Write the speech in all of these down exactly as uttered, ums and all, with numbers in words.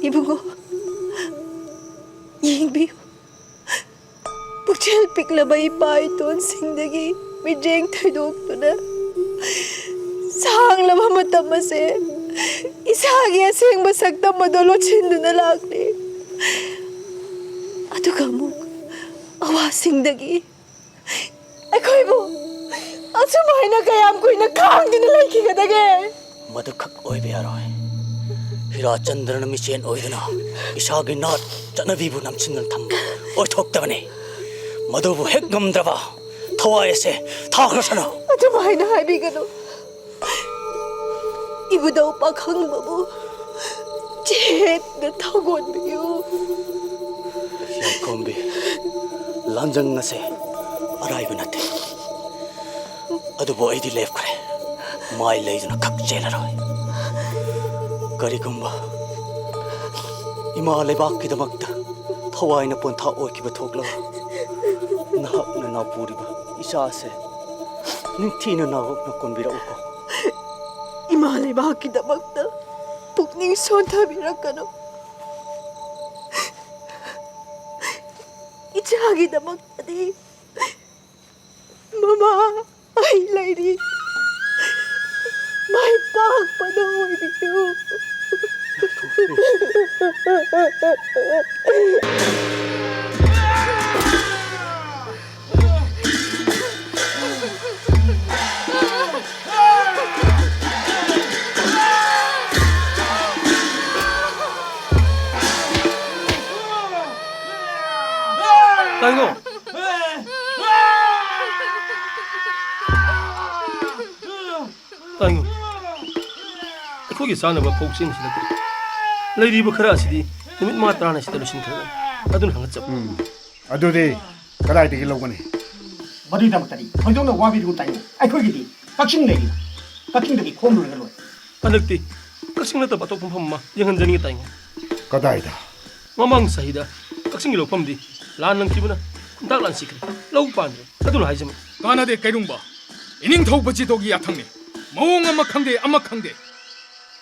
ꯏꯕꯨꯡꯉꯣ, ꯌꯦꯡꯕꯤꯌꯨ꯫ ꯄꯨꯛꯆꯦꯜ ꯄꯤꯛꯂꯕ ꯏꯄꯥ ꯏꯇꯣꯟꯁꯤꯡꯗꯒꯤ ꯃꯤꯠꯌꯦꯡ ꯊꯩꯗꯣꯛꯇꯨꯅ ꯁꯥꯡꯂꯕ ꯃꯇꯝ ꯑꯁꯦ ꯏꯁꯥꯒꯤ ꯑꯁꯦꯡꯕ ꯁꯛꯇꯝ ꯑꯗꯨ ꯂꯣꯠꯁꯤꯟꯗꯨꯅ ꯂꯥꯛꯂꯤ꯫ ꯑꯗꯨꯒ ꯑꯃꯨꯛ ꯑꯋꯥꯁꯤꯡꯗꯒꯤ ꯑꯩꯈꯣꯏꯕꯨ ꯑꯁꯨꯃꯥꯏꯅ ꯀꯌꯥꯝ ꯀꯨꯏꯅ ꯈꯥꯡꯗꯨꯅ ꯂꯩꯈꯤꯒꯗꯒꯦ? ꯃꯗꯨꯈꯛ ꯑꯣꯏꯕ ꯌꯥꯔꯣꯏ꯫ ꯍꯤꯔꯥꯆꯟꯗ꯭ꯔꯅ ꯃꯤꯆꯦꯟ ꯑꯣꯏꯗꯨꯅ ꯏꯁꯥꯒꯤ ꯅꯥꯠ ꯆꯠꯅꯕꯤꯕꯨ ꯅꯝꯁꯤꯟꯗꯨꯅ ꯊꯝꯕ ꯑꯣꯏꯊꯣꯛꯇꯕꯅꯤ꯫ ꯃꯗꯨꯕꯨ ꯍꯦꯛ ꯉꯝꯗ꯭ꯔꯕ ꯊꯋꯥꯏ ꯑꯁꯦ ꯊꯥꯈ꯭ꯔꯁꯅꯨ꯫ ꯑꯗꯨꯃꯥꯏꯅ ꯍꯥꯏꯕꯤꯒꯅꯨ꯫ ꯏꯕꯨꯙꯧ ꯄꯥꯈꯪꯕꯕꯨ ꯆꯦꯠꯅ ꯊꯧꯒꯣꯟꯕꯤꯌꯨ꯫ ꯌꯥꯏꯈꯣꯝꯕꯤ, ꯂꯥꯟꯖꯪ ꯑꯁꯦ ꯑꯔꯥꯏꯕ ꯅꯠꯇꯦ꯫ ꯑꯗꯨꯕꯨ ꯑꯩꯗꯤ ꯂꯦꯞꯈ꯭ꯔꯦ꯫ ꯃꯥꯏ ꯂꯩꯗꯨꯅ ꯈꯛ ꯆꯦꯜꯂꯔꯣꯏ꯫ ꯀꯔꯤꯒꯨꯝꯕ ꯏꯃꯥ ꯂꯩꯕꯥꯛꯀꯤꯗꯃꯛꯇ ꯊꯋꯥꯏꯅ ꯄꯣꯟꯊꯥ ꯑꯣꯏꯈꯤꯕ ꯊꯣꯛꯂꯕ ꯅꯍꯥꯛꯅ ꯅꯥꯎꯄꯨꯔꯤꯕ ꯏꯆꯥꯁꯦ ꯅꯤꯡꯊꯤꯅ ꯅꯥꯍꯣꯛꯅ ꯀꯣꯟꯕꯤꯔꯛꯎꯀꯣ꯫ ꯏꯃꯥ ꯂꯩꯕꯥꯛꯀꯤꯗꯃꯛꯇ ꯄꯨꯛꯅꯤꯡ ꯁꯣꯟꯊꯕꯤꯔꯛꯀꯅꯨ꯫ ꯏꯆꯥꯒꯤꯗꯃꯛꯇꯗꯤ ꯃꯃꯥ ꯑꯩ ꯂꯩꯔꯤ꯫ ꯃꯥꯏ ꯄꯥꯛꯄꯗ ꯑꯣꯏꯕꯤꯌꯨ꯫ ꯇꯥꯏꯉꯣ꯫ ꯇꯥꯏꯉꯣ꯫ ꯑꯩꯈꯣꯏꯒꯤ ꯆꯥꯅꯕ ꯐꯧ ꯆꯦꯡꯁꯤ ꯅꯠꯇ꯭ꯔꯦ꯫ ꯂꯩꯔꯤꯕ ꯈꯔ ꯑꯁꯤꯗꯤ ꯅꯨꯃꯤꯠ ꯃꯉꯥ ꯇꯔꯥꯅꯤ ꯁꯤꯗ ꯂꯣꯏꯁꯤꯟꯈ꯭ꯔꯒꯅꯤ꯫ ꯑꯗꯨꯅ ꯍꯪꯒꯠꯆꯕ꯫ ꯎꯝ꯫ ꯑꯗꯨꯗꯤ ꯀꯗꯥꯏꯗꯒꯤ ꯂꯧꯒꯅꯤ? ꯃꯗꯨꯒꯤꯗꯃꯛꯇꯗꯤ ꯊꯣꯏꯗꯣꯛꯅ ꯋꯥꯕꯤꯔꯨꯅꯨ ꯇꯥꯏꯉꯣ꯫ ꯑꯩꯈꯣꯏꯒꯤꯗꯤ ꯀꯛꯆꯤꯡ ꯂꯩꯔꯤ꯫ ꯀꯛꯆꯤꯡꯗꯒꯤ ꯈꯣꯝꯂꯨꯔꯒ ꯂꯣꯏꯔꯦ꯫ ꯍꯟꯗꯛꯇꯤ ꯀꯛꯆꯤꯡ ꯅꯠꯇꯕ ꯑꯇꯣꯞꯄ ꯃꯐꯝ ꯑꯃ ꯌꯦꯡꯍꯟꯖꯅꯤꯡꯉꯤ ꯇꯥꯏꯉꯣ꯫ ꯀꯗꯥꯏꯗ? ꯃꯃꯥꯡ ꯆꯍꯤꯗ ꯀꯛꯆꯤꯡꯒꯤ ꯂꯧꯐꯝꯗꯤ ꯂꯥꯟ ꯅꯪꯈꯤꯕꯅ ꯈꯨꯟꯇꯥꯛ ꯂꯥꯟ ꯁꯤꯈ꯭ꯔꯦ꯫ ꯂꯧ ꯄꯥꯟꯗ꯭ꯔꯦ꯫ ꯑꯗꯨꯅ ꯍꯥꯏꯖꯃ꯫ ꯀꯥꯟꯅꯗꯦ ꯀꯩꯔꯨꯡꯕ꯫ ꯏꯅꯤꯡꯊꯧ ꯕꯖꯤꯇꯣꯒꯤ ꯌꯥꯊꯪꯅꯤ꯫ ꯃꯑꯣꯡ ꯑꯃ ꯈꯪꯗꯦ, ꯑꯃ ꯈꯪꯗꯦ꯫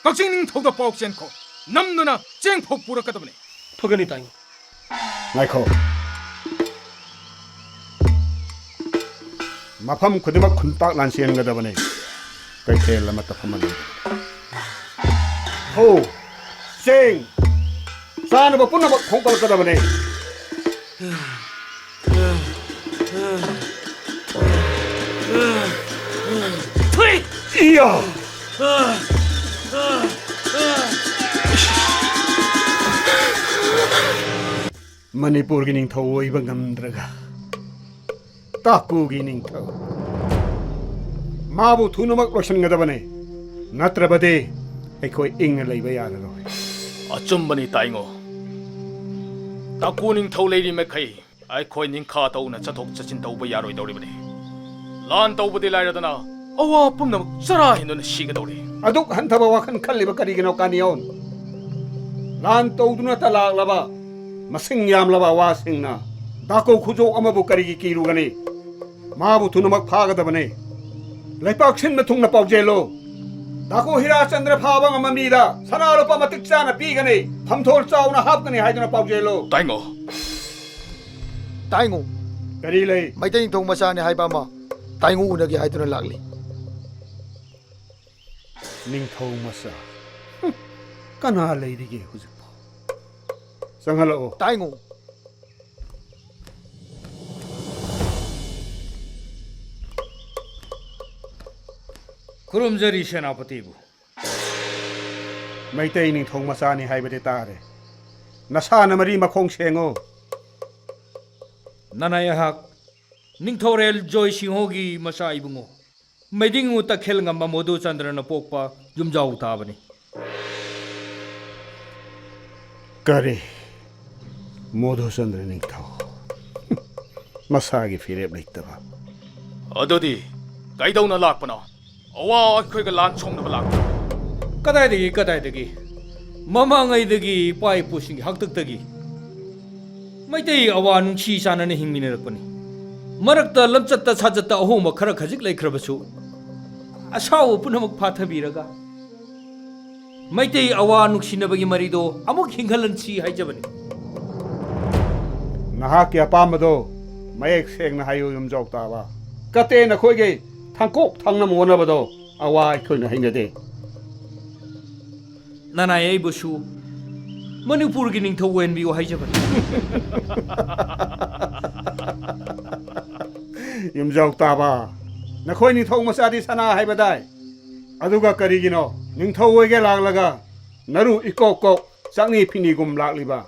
ꯀꯛꯆꯤꯡ ꯅꯤꯡꯊꯧꯗ ꯄꯥꯎ ꯆꯦꯟꯈꯣ꯫ ꯅꯝꯗꯨꯅ ꯆꯦꯡ ꯐꯥꯎ ꯄꯨꯔꯛꯀꯗꯕꯅꯤ꯫ ꯐꯒꯅꯤ ꯇꯥꯏꯉꯣ꯫ ꯉꯥꯏꯈꯣ꯫ ꯃꯐꯝ ꯈꯨꯗꯤꯡꯃꯛ ꯈꯨꯟꯇꯥꯛ ꯂꯥꯟꯆꯦꯟꯒꯗꯕꯅꯤ꯫ ꯀꯩꯊꯦꯜ ꯑꯃꯠꯇ ꯐꯝꯍꯟꯒꯅꯨ꯫ ꯐꯧ, ꯆꯦꯡ, ꯆꯥꯅꯕ ꯄꯨꯝꯅꯃꯛ ꯈꯣꯝꯒꯠꯂꯛꯀꯗꯕꯅꯤ꯫ ꯊꯨꯏ! ꯏꯌꯥ! ꯃꯅꯤꯄꯨꯔꯒꯤ ꯅꯤꯡꯊꯧ ꯑꯣꯏꯕ ꯉꯝꯗ꯭ꯔꯒ ꯇꯥꯀꯨꯒꯤ ꯅꯤꯡꯊꯧ, ꯃꯥꯕꯨ ꯊꯨꯅꯃꯛ ꯂꯣꯏꯁꯤꯟꯒꯗꯕꯅꯤ꯫ ꯅꯠꯇ꯭ꯔꯕꯗꯤ ꯑꯩꯈꯣꯏ ꯏꯪꯅ ꯂꯩꯕ ꯌꯥꯔꯔꯣꯏ꯫ ꯑꯆꯨꯝꯕꯅꯤ ꯇꯥꯏꯉꯣ꯫ ꯇꯥꯀꯨ ꯅꯤꯡꯊꯧ ꯂꯩꯔꯤ ꯃꯈꯩ ꯑꯩꯈꯣꯏ ꯅꯤꯡꯈꯥ ꯇꯧꯅ ꯆꯠꯊꯣꯛ ꯆꯠꯁꯤꯟ ꯇꯧꯕ ꯌꯥꯔꯣꯏꯗꯧꯔꯤꯕꯅꯤ꯫ ꯂꯥꯟ ꯇꯧꯕꯗꯤ ꯂꯥꯏꯔꯗꯅ ꯑꯋꯥ ꯄꯨꯝꯅꯃꯛ ꯆꯔꯥ ꯍꯦꯟꯗꯨꯅ ꯁꯤꯒꯗꯧꯔꯤ꯫ ꯑꯗꯨꯛ ꯍꯟꯊꯕ ꯋꯥꯈꯜ ꯈꯜꯂꯤꯕ ꯀꯔꯤꯒꯤꯅꯣ, ꯀꯥꯅꯤꯌꯣꯟ? ꯂꯥꯟ ꯇꯧꯗꯨꯅꯇ ꯂꯥꯛꯂꯕ ꯃꯁꯤꯡ ꯌꯥꯝꯂꯕ ꯑꯋꯥꯁꯤꯡꯅ ꯗꯥꯀꯣ ꯈꯨꯖꯣꯛ ꯑꯃꯕꯨ ꯀꯔꯤꯒꯤ ꯀꯤꯔꯨꯒꯅꯤ? ꯃꯥꯕꯨ ꯊꯨꯅꯃꯛ ꯐꯥꯒꯗꯕꯅꯤ꯫ ꯂꯩꯄꯥꯛ ꯁꯤꯟꯕ ꯊꯨꯡꯅ ꯄꯥꯎꯖꯦꯜꯂꯨ꯫ ꯗꯥꯀꯣ ꯍꯤꯔꯥꯆꯟꯗ꯭ꯔ ꯐꯥꯕ ꯉꯝꯕ ꯃꯤꯗ ꯁꯅꯥ ꯂꯨꯄꯥ ꯃꯇꯤꯛ ꯆꯥꯅ ꯄꯤꯒꯅꯤ, ꯐꯝꯊꯣꯜ ꯆꯥꯎꯅ ꯍꯥꯞꯀꯅꯤ ꯍꯥꯏꯗꯨꯅ ꯄꯥꯎꯖꯦꯜꯂꯨ꯫ ꯇꯥꯏꯉꯣ꯫ ꯇꯥꯏꯉꯣ꯫ ꯀꯔꯤ ꯂꯩ? ꯃꯩꯇꯩ ꯅꯤꯡꯊꯧ ꯃꯆꯥꯅꯤ ꯍꯥꯏꯕ ꯑꯃ ꯇꯥꯏꯉꯣ ꯎꯅꯒꯦ ꯍꯥꯏꯗꯨꯅ ꯂꯥꯛꯂꯤ꯫ ꯅꯤꯡꯊꯧ ꯃꯆꯥ? ꯍꯨꯝ, ꯀꯅꯥ ꯂꯩꯔꯤꯒꯦ ꯍꯧꯖꯤꯛꯄꯣ? ꯆꯪꯍꯜꯂꯛꯑꯣ꯫ ꯇꯥꯏꯉꯣ꯫ ꯈꯨꯔꯨꯝꯖꯔꯤ ꯁꯦꯅꯥꯄꯇꯤꯕꯨ꯫ ꯃꯩꯇꯩ ꯅꯤꯡꯊꯧ ꯃꯆꯥꯅꯤ ꯍꯥꯏꯕꯗꯤ ꯇꯥꯔꯦ꯫ ꯅꯁꯥꯅ ꯃꯔꯤ ꯃꯈꯣꯡ ꯁꯦꯡꯉꯣ꯫ ꯅꯅꯥꯏ ꯑꯩꯍꯥꯛ ꯅꯤꯡꯊꯧꯔꯦꯜ ꯖꯣꯏ ꯁꯤꯡꯍꯣꯒꯤ ꯃꯆꯥ ꯏꯕꯨꯡꯉꯣ, ꯃꯩꯗꯤꯡꯉꯨ ꯇꯈꯦꯜ ꯉꯝꯕ ꯃꯣꯗꯨꯆꯟꯗ꯭ꯔꯅ ꯄꯣꯛꯄ ꯌꯨꯝꯖꯥꯎ ꯇꯥꯕꯅꯤ꯫ ꯀꯔꯤ? ꯃꯣꯗꯨꯆꯟꯗ꯭ꯔ ꯅꯤꯡꯊꯧ? ꯃꯁꯥꯒꯤ ꯐꯤꯔꯦꯞ ꯂꯩꯇꯕ꯫ ꯑꯗꯨꯗꯤ ꯀꯩꯗꯧꯅ ꯂꯥꯛꯄꯅꯣ? ꯑꯋꯥ ꯑꯩꯈꯣꯏꯒ ꯂꯥꯟ ꯁꯣꯛꯅꯕ ꯂꯥꯛꯄ? ꯀꯗꯥꯏꯗꯒꯤ, ꯀꯗꯥꯏꯗꯒꯤ? ꯃꯃꯥꯡꯉꯩꯗꯒꯤ ꯏꯄꯥ ꯏꯄꯨꯁꯤꯡꯒꯤ ꯍꯥꯛꯇꯛꯇꯒꯤ ꯃꯩꯇꯩ ꯑꯋꯥ ꯅꯨꯡꯁꯤ ꯆꯥꯟꯅꯅ ꯍꯤꯡꯃꯤꯟꯅꯔꯛꯄꯅꯤ꯫ ꯃꯔꯛꯇ ꯂꯝꯆꯠꯇ ꯁꯥꯖꯠꯇ ꯑꯍꯣꯡꯕ ꯈꯔ ꯈꯖꯤꯛ ꯂꯩꯈ꯭ꯔꯕꯁꯨ, ꯑꯁꯥꯎꯕ ꯄꯨꯝꯅꯃꯛ ꯐꯥꯊꯕꯤꯔꯒ, ꯃꯩꯇꯩ ꯑꯋꯥ ꯅꯨꯡꯁꯤꯅꯕꯒꯤ ꯃꯔꯤꯗꯣ ꯑꯃꯨꯛ ꯍꯤꯡꯍꯜꯍꯟꯁꯤ ꯍꯥꯏꯖꯕꯅꯤ꯫ ꯅꯍꯥꯛꯀꯤ ꯑꯄꯥꯝꯕꯗꯣ ꯃꯌꯦꯛ ꯁꯦꯡꯅ ꯍꯥꯏꯌꯨ, ꯌꯨꯝꯖꯥꯎ ꯇꯥꯕ꯫ ꯀꯠꯇꯦ ꯅꯈꯣꯏꯒꯤ ꯊꯥꯡꯀꯣꯛ ꯊꯥꯡꯅꯕ ꯍꯣꯠꯅꯕꯗꯣ ꯑꯋꯥ ꯑꯩꯈꯣꯏꯅ ꯍꯩꯅꯗꯦ꯫ ꯅꯅꯥꯏ ꯑꯩꯕꯨꯁꯨ ꯃꯅꯤꯄꯨꯔꯒꯤ ꯅꯤꯡꯊꯧ ꯑꯣꯏꯍꯟꯕꯤꯌꯨ ꯍꯥꯏꯖꯕꯅꯤ꯫ ꯌꯨꯝꯖꯥꯎ ꯇꯥꯕ, ꯅꯈꯣꯏ ꯅꯤꯡꯊꯧ ꯃꯆꯥꯗꯤ ꯁꯅꯥ ꯍꯥꯏꯕ ꯇꯥꯏ꯫ ꯑꯗꯨꯒ ꯀꯔꯤꯒꯤꯅꯣ ꯅꯤꯡꯊꯧ ꯑꯣꯏꯒꯦ ꯂꯥꯛꯂꯒ ꯅꯔꯨ ꯏꯀꯣꯛ ꯀꯣꯛ ꯆꯥꯛꯅꯤ ꯐꯤꯅꯤꯒꯨꯝ ꯂꯥꯛꯂꯤꯕ?